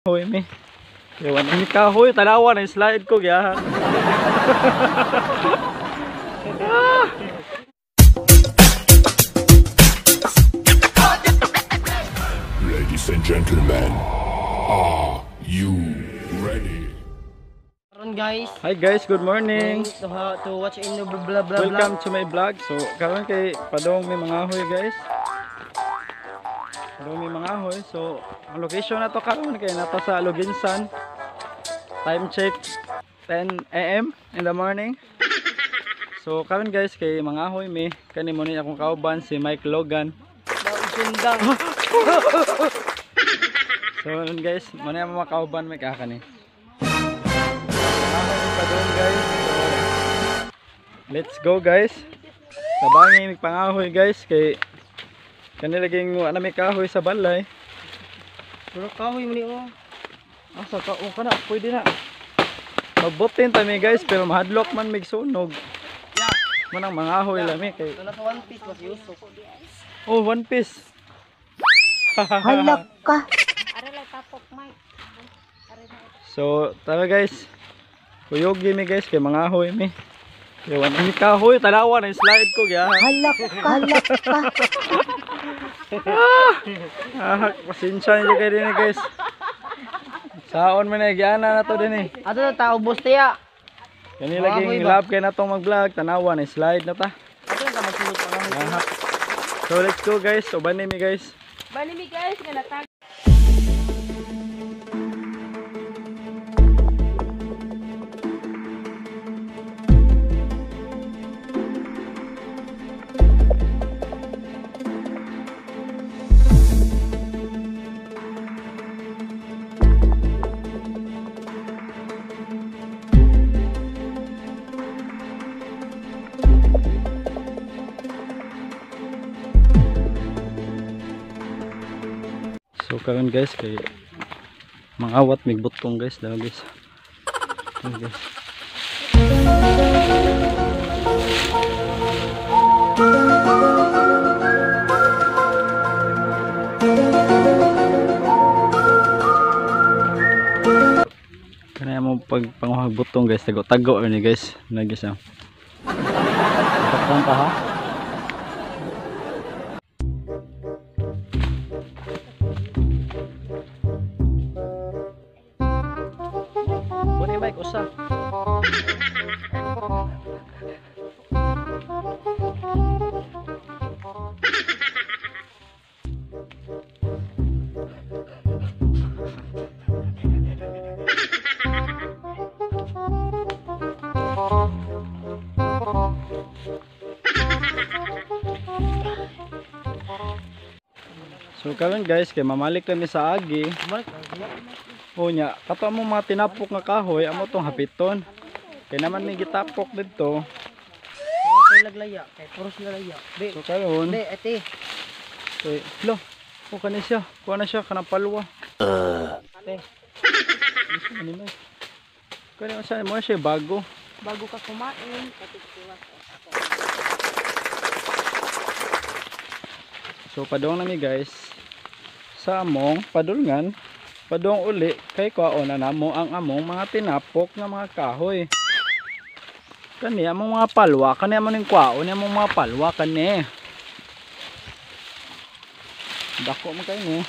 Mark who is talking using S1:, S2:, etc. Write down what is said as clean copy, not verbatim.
S1: Hoy mi. Ewan ni kahoy tanawa na slide ko gya.
S2: Ladies and gentlemen, are you ready?
S3: Karon guys.
S1: Hi guys, good morning.
S3: To watch in blah blah blah.
S1: Welcome to my vlog. So karon kay padong may mga ahoy guys. Padong may mga ahoy. So ang location na to karon kay nata sa Aloguinsan. Time check 10 AM in the morning. So karon guys kay mga ahoy mi kani mo ni akong kauban si Mike Logan.
S3: Sundang.
S1: So nun guys, mo na ang mga kauban may kakani. Padong guys. So, let's go guys. Tabangi mig pangahoy guys kay kani laging wa na may kahoy sa balay.
S3: Puro kahoy mo ni oh.
S1: Asa ka o kana pwede na. Magbotin ta mi guys pero mahadlok man mig sunog. Manang mangahoy lami kay
S3: Ito na sa one piece mas yusok.
S1: Oh, one piece.
S4: Halak ka.
S1: So, tara guys. Kuyogi mi guys kay mangahoy mi. Ewan ni kahoy tanawa na slide ko gya.
S4: Halak ka. Halak ka.
S1: Ah, pasensya niyo kay dinhi guys. Saon man na gyana na to dinhi.
S3: Ato na tao boss tiya.
S1: Kani laging love kay natong mag-vlog tanawa na slide na ta.
S3: Ato na ta magsulod pangahoy.
S1: Aha. So let's go guys, uban ni mi guys.
S5: Bali mi guys, nga natag.
S1: So karon guys kay mangawat mig butong guys daw guys. Ayan, guys. Kanaya mo pag panguhag butong guys, tago-tago ni guys. Na guys ah. Tapang pa ha. Kunin mic usa. So karon guys kay mamalik kami sa agi. O nya, kato mo mga tinapok nga kahoy, amo tong hapiton. Kay naman may gitapok didto.
S3: Kay laglaya, kay puro sila laya. Be,
S1: So karon,
S3: be ate.
S1: kay lo, o kani siya, kuha na siya kanang palwa.
S3: Be.
S1: Kani siya mo siya bago.
S5: Bago ka kumain,
S1: So padong nami guys sa among padulngan. Padong uli kay kwaon na namo ang among mga tinapok nga mga kahoy. Kani among mga palwa, kani among ning kwaon, among mga palwa kani. Dako man kay ni.